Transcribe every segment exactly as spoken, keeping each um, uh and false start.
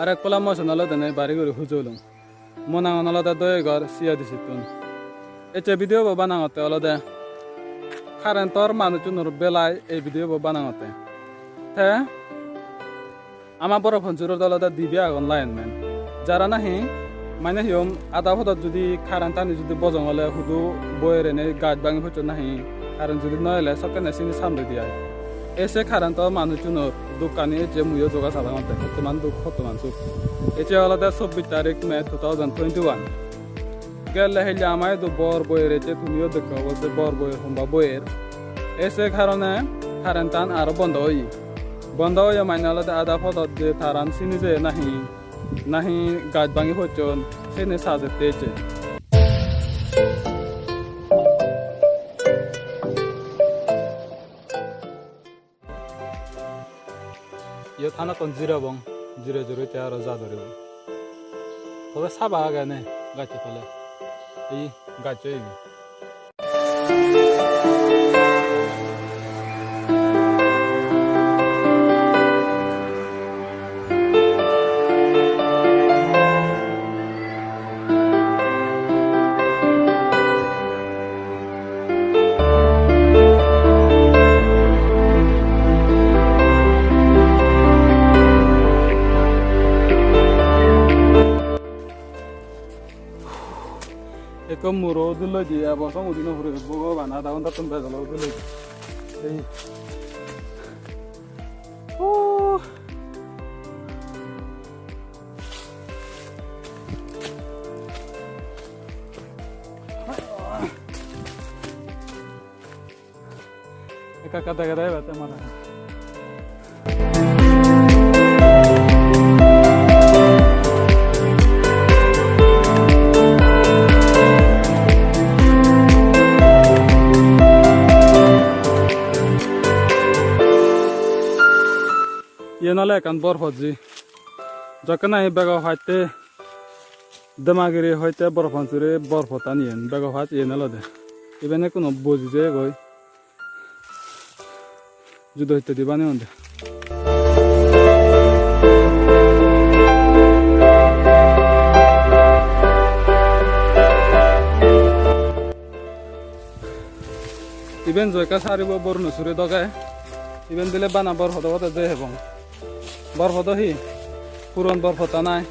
Ar ek pola mui sen olode nei bari guri huju olung. Mo nangan olode Doyegor C I D C-ttun. Ecche video bo banangotte olode current-or manuchunor belai ei video bo banangotte. Te ama Boro Pansurot olode dibe agon lineman. Jara nahi mane hiyom ada podot judi current-ani judi bojong ole hudu boyer ene gaj bangi pocchon nahi current judi no ele sokkene sini samredi ai. Ei se current-o manuchunor dukkani ecche muiyo joga sadangotte, hottoman duk, hottoman suk. Ecche olode chobbish tarik May two thousand twenty-one. Gelle hille ama idu bor boyer ecche, tumiyo dekko obo se bor boyer, homba boyer. Ei se karone current-an aro bondo oye. Bondo oye mane olode ada podot je taran sini jeye nahi, nahi gaj bangi pocchon, sini sajette ecche. Iyot hanakkon jirebong, jire juroi te aro ja doribo. Tobe saba agey ne gaccho tole. Ei gaccho ibe. Ekko muro udiloi di, ebo song udi no puribo, Bhogoban, adha ghontattun bej olo udiloi di. Ei. Uh. Ekka ekka dega dai bete mane. Iyen ole ekkan bor pot ji. Jokke nahi bego patte Demagiri hoite Boro Pansuri bor pottan iyen, bego pat iyen olode. Iben ekkuno boji jeyegoi. Judo hittedi baneyon de. Iben joyka saribo Borno suri doge. Iben dile bana bor podo podo jei hebong. Bor podo hi? Puron bor pottan ai.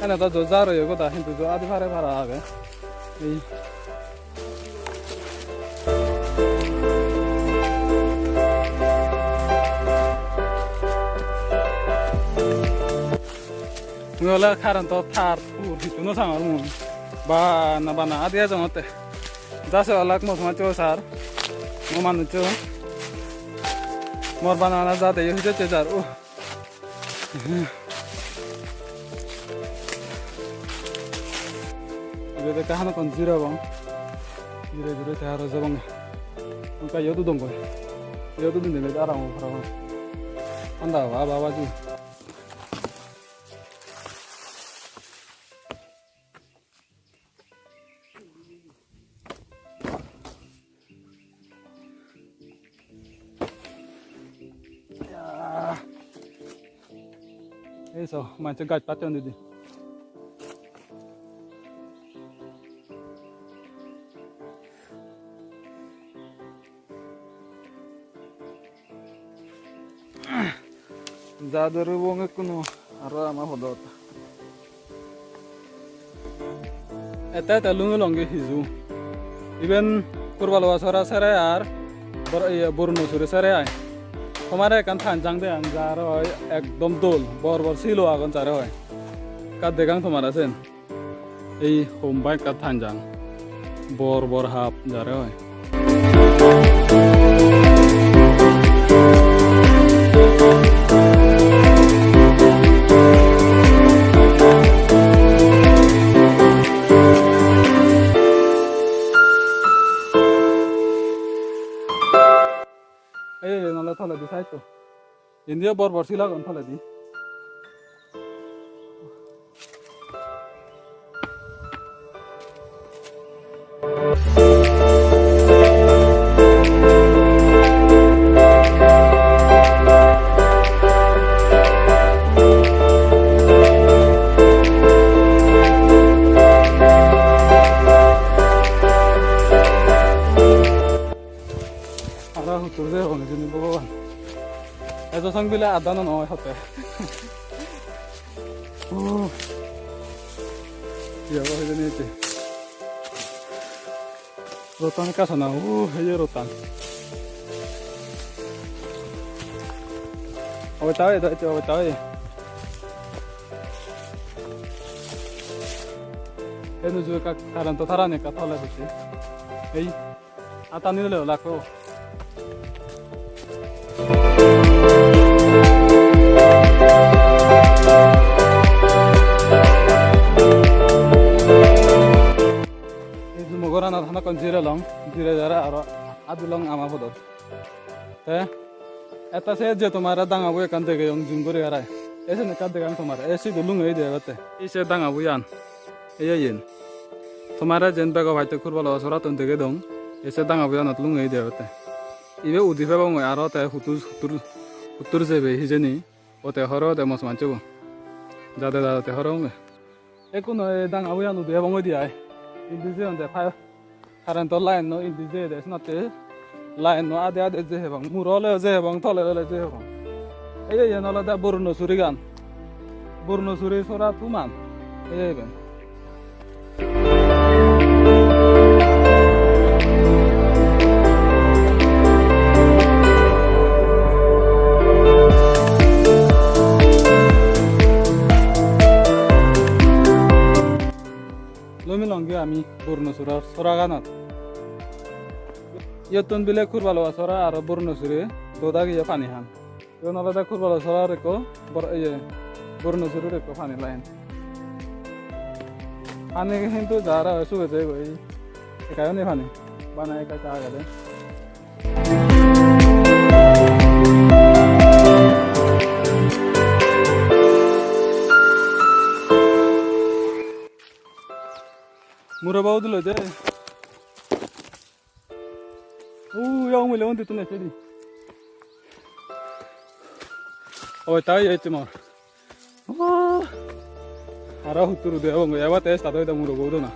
Ene do jo jar oye goda, hintu jo adi pare para age. Ei. Mui ole current-o tar tur hissu no sangor mui. Bana bana adi ejongotte. Ja se olak mosmacho sar. Mo manuccho. Mor bana bana ja de yo hijette jar. Uh. Ibet ekka hanakkon jirabong. Jire jire te aro jabonge. Ekka iyot udonggoi. Iyot udinei bej aram obo parapang. Thanda haba haba haba ji. Ei so, manche gaj patte undi di. Ja dori bong ekkunu aro ama podot. Ete ete lungi longi hiju. Iben Purbaluwa sora sere ar Bor-, iye, Boruno sore sere ai. Tomare ekkan tanjang degang jar oi ekdom dol, bor bor silo agon jare oi. Ekka degang tomare sen. Ei homba ekka tanjang. Bor bor hap jare oi. Ei, ei, nole toledi side-to. Indiyo bor bor sil agon toledi. Aro huttur jeyegoi hijeni Bhogoban. Ejo song bile adda no noi hotte. Uh. Hi obo hijeni ecche. Road-tan ekka sana, uh, ei road-tan. Obo tawe, obo tawe. Ei nuju ekka current-o tarani ekka tole botte. Ei. Attani dole ola ekko. Ei jumo goranot hamakkai jirelong, jire jare aro adilong ama podot. Te etta se je tomare dangabo ekkan degeyong jim guri harai. Ei sen ekka degang tomare, ei sidu lungei de ebette. Ei se dangabo iyan. Ei, ei, iyen. Tomare jen bego patte Kurbalo sorattun degei dong, ei se dangabo iyanot lungei de otte. Ibe udi pebongoi aro te huttur, huttur, huttur jebe hijeni, ote horo de mos manchebo. Jade jade te horo onge. Ekkuno ei dangabo iyan udi pebongoi di ai. Indi jeyon de pa-, current-o line-o indi jeyede senotte line-o ade ade jei hebong, muro ole jei hebong, tole ole jei hebong. Ei, ei, iyen olode Boruno surigan. Boruno suri sora tuman. Ei, ei, iben. Lumi longe ami Boruno surar soraganot. Iyottun bile Kurbalo sora aro Boruno suri doda giye pani han. Iyon olode Kurbalo sorar ekko bor-, iye, Boruno surir ekko pani line. Pani hintu jara oi suge jeyegoi. Ekka oni pani. Bana ekka ekka agede. Muro babu duloi de. Ui, ong mile undi tun ecche di. Oi, tai ecche mor. Ah. Aro huttur ude obong, ebar te start oide muro babu dona.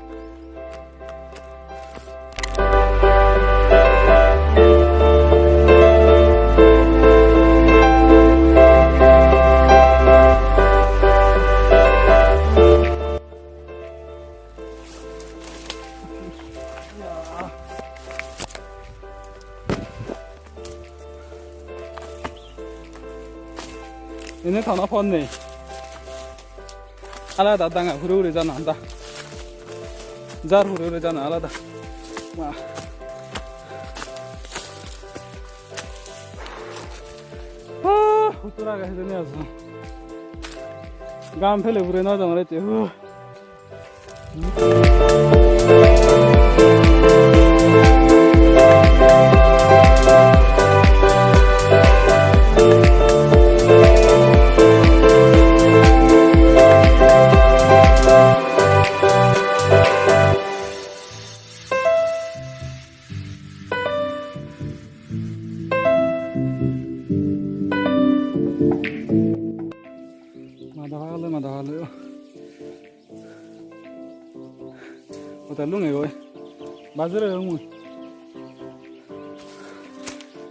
Ene tana pon nei. Alada danga hure hure jana da. Jar hure hure jana alada. Wah. Ah, huttur age hijeni ajo. Gam pele hure no jangor ecche. Huh. Mada hagale, mada hagale. Hotel lungegoi. Bajore mui.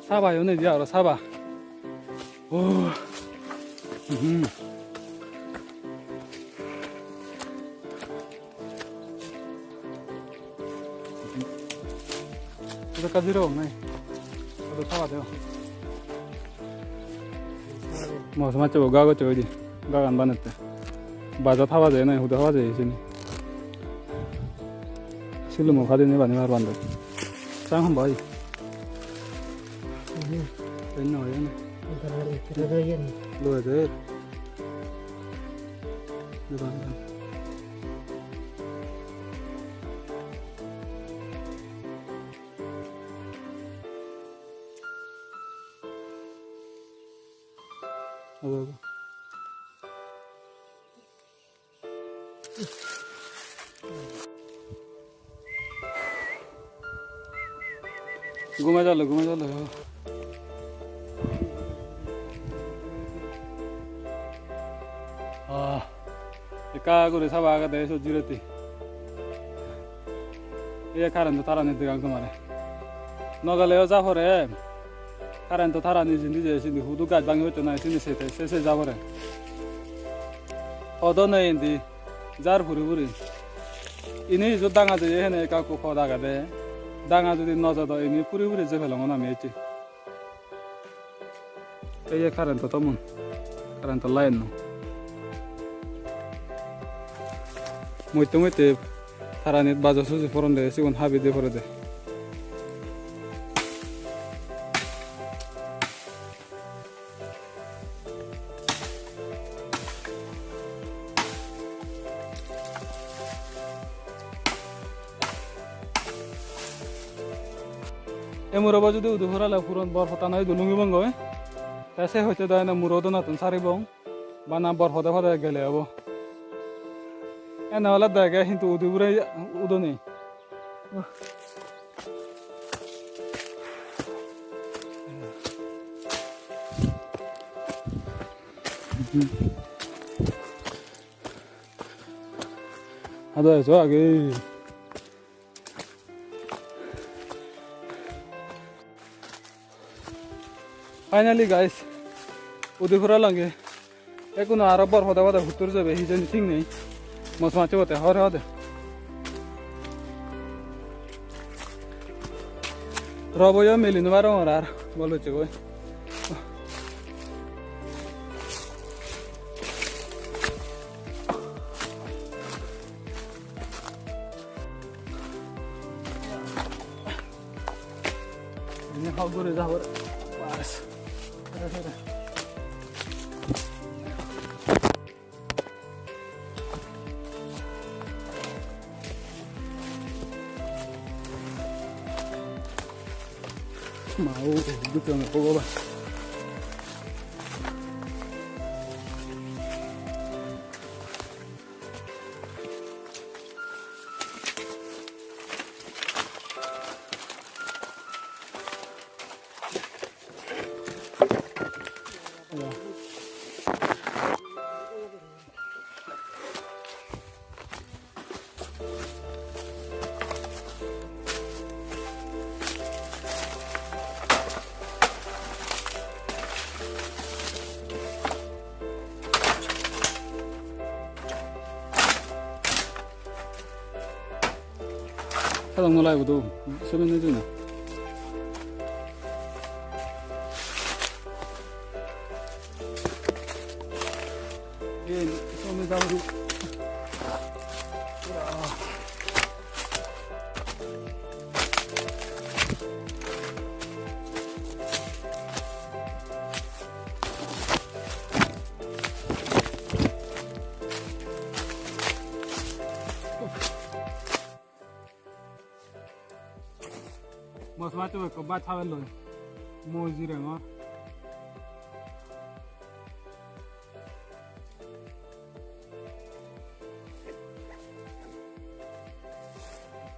Saba yo nei di aro saba. Oh. Mhm. Ito kajiro nei. Ito saba deo. Mos macche bo gago choi di. Gagan banette. Baja thaba jai nei, huda thaba jai sini. Silumo khadi ni bani mar bande. Sang hom bai. Ini no ini. Lo aja. Di bande. Obo, obo. Gumei jalo, gumei jalo. Ah, ekka guri saba agede sot jireti. Ei current-o tarani degang tomare. No geleyo ja pore. Current-o tarani jindi je sindi hudu gaj bangi pocche nahi sindi se, se, se ja pore. Hodo nei indi. Jar puri puri. Ini ijo danga jeye hene ekka ekko pot agede. Danga judi no jado ini puri puri je pelongon ami ecche. Ei ye current-o tomon. Current-o line-o. Moitte moitte taranit bajo suji poronde sigun habi de porede. Ei murobo judi udu purele puron bor pottan idu lungibong goi. Te se hoite do ene muro donattun saribong. Bana bor pode pode gele obo. Ene ole dege hintu udu pure udoni. Ado eso age. Finally guys, udu purelonge. Ekkuno aro bor pode pode huttur jebe hijeni thik nei. Mos macche bote hore hode. Roboyo meli no parongor ar bol pocche goi. Ini hau guru jabor. Bas. Mau, bukan apa, Baba. Sadok no lagebo do, semen nejei na. Ei, semen jabo do. Mos maccho ekko baj habelloi. Mui jirengor.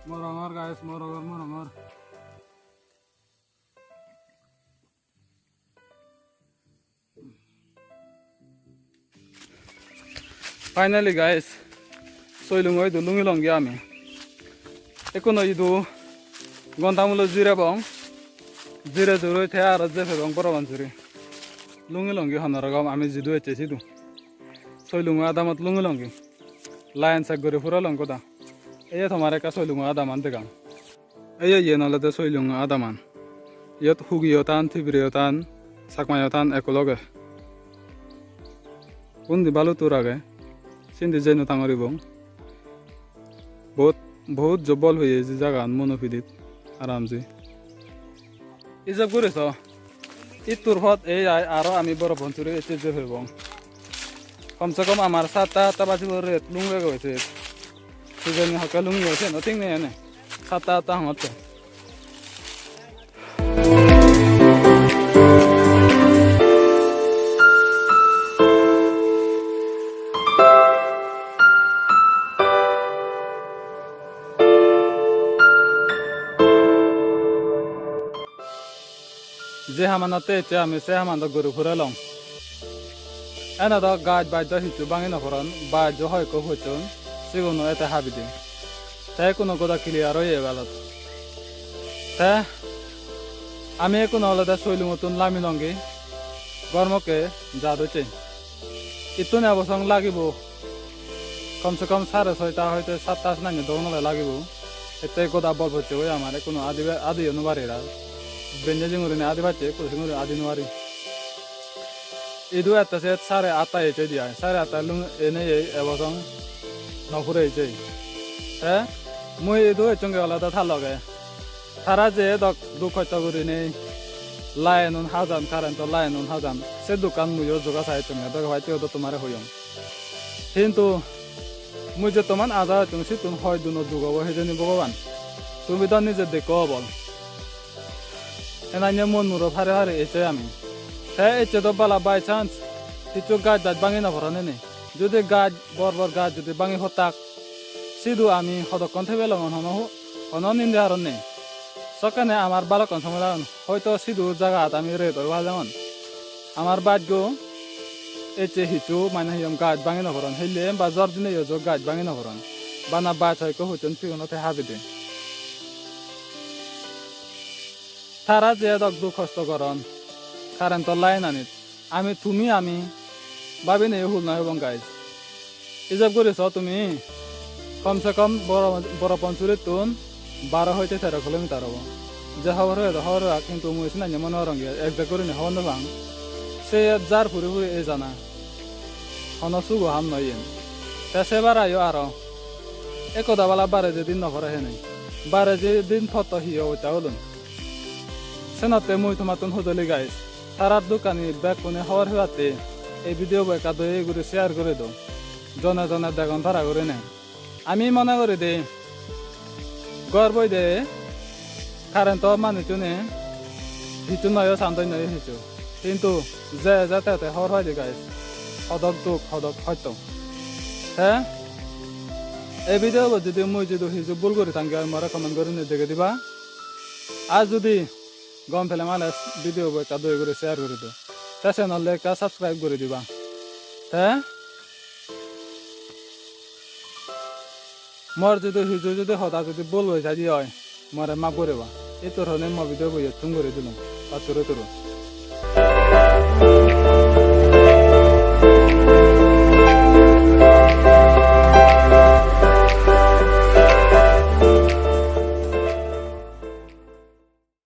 Morongor guys, morongor, morongor. Finally guys, Soilungo idu lungilongi ami. Ekkuno idu gonta mulo jirebong. Jire juroi te aro jebebong Boroban juri. Lungilongi hono rokom ami jidu ecche sidu. Soilungo adamot lungilongi. Line sek guri purelong goda. Eye tomare ekka Soilungo adaman degang. Ei, ei, iyen olode Soilung adaman. Iyot Hugiyo tan, Tibiriyo tan, Chakmayo tan ekko loge. Undi balutur age. Sindi jei no tangor ibong. Bahut, bahut jobbol peye je jagaan mono pidit aramse. Ijeb guri so. Ittur pot ei ai aro ami Boropansuri ecche jei pebong. Kom se kom amar satta atta bajibo ret lungegoi se. Hijeni hokke lungi oi siyen o thik nei ene. Satta atta hongotte. Je hamanotte ecche ami se hamano guri purelong. Ene do gaj baj do hissu bangi no poron, baj jo hoyekko pocchon, siguno ete habi de. Te ekkuno goda clear oye ebalot. Te ami ekkuno olode Soilungottun laminongi, gormokke jadocche. Ittun ebo song lagibo, kom se kom sare soita hoite satta sinanye dogon ole lagibo. Ette goda bol pocche goi amar, ekkuno adi, adiyo no parir ar. Benne jingurine adi pacche, ekku jingurine adi no pari. Idu ette set sare atta ecche di ai, sare atta lung ene ei ebo song no pure ecche. Te mui idu ecchonge olode ta loge. Tara je dok duk hosto gurinei line-un hajan, current-o line-un hajan, se dukkan muiyo joga sai tumi, doge pai tiyo do tomare hoyong. Hintu mui je toman aja hoitung sittun hoi duno duk obo hijeni Bhogoban. Tumi do nije dekko obol. Enanye mon muro pare pare ecche ami. Te ecche do bala by chance hissu gaj daj bangi no poron ene. Judi gaj bor bor gaj judi bangi pottak, sidu ami hodokkon thebe longon, hono hu-, hono ninde haron nei. Sokkene amar balokkon somoy lagon. Hoito sidu jagat ami ret oi pajangon. Amar bajjo ecche hissu mane hiyom gaj bangi no poron. Hille ba jor dineyo jo gaj bangi no poron. Bana baj hoyekko huchon sigun ote habi de. Tara je dok duk hosto goron current-o line-anit. Ami, tumi ami babinei hul noi obong, guys. Ijeb guri so tumi, kom se kom Boro-, Boropansurittun baro hoite tero kilometer obo. Je hobor hoye do hobor hoyak, hintu mui sinanye mone gorong ye, exact gurinei hobor no pang. Se jar puri puri ei jana. Hono sugo ham noi yen. Te se barayo aro. Ekko da bala bare je din no pore hene. Bare je din potto hi obosta olun. Senotte mui tomattun hojoli, guys. Tarar dukkani bekkune hobor pebatte ei video bo ekka doye guri share guri do. Jone jone degon tara gurine. Ami mone guri de gor boi de current-o manuchune hissu noyo, sandoi noyo hissu. Hintu je je te te hobor pai de, guys. Hodok duk, hodok hosto. Te ei video bo judi mui judi hissu bul guri thangi oi, more comment gurinei dege diba. Ar judi gom pele mane video bo ekka doye guri share guri do. Te channel ekka subscribe guri diba. Te mor judi hissu judi hoda judi bul oi jai de oi, more maf guriba. Ittur hone mo video bo iyottun guri dilung. Patturu turu.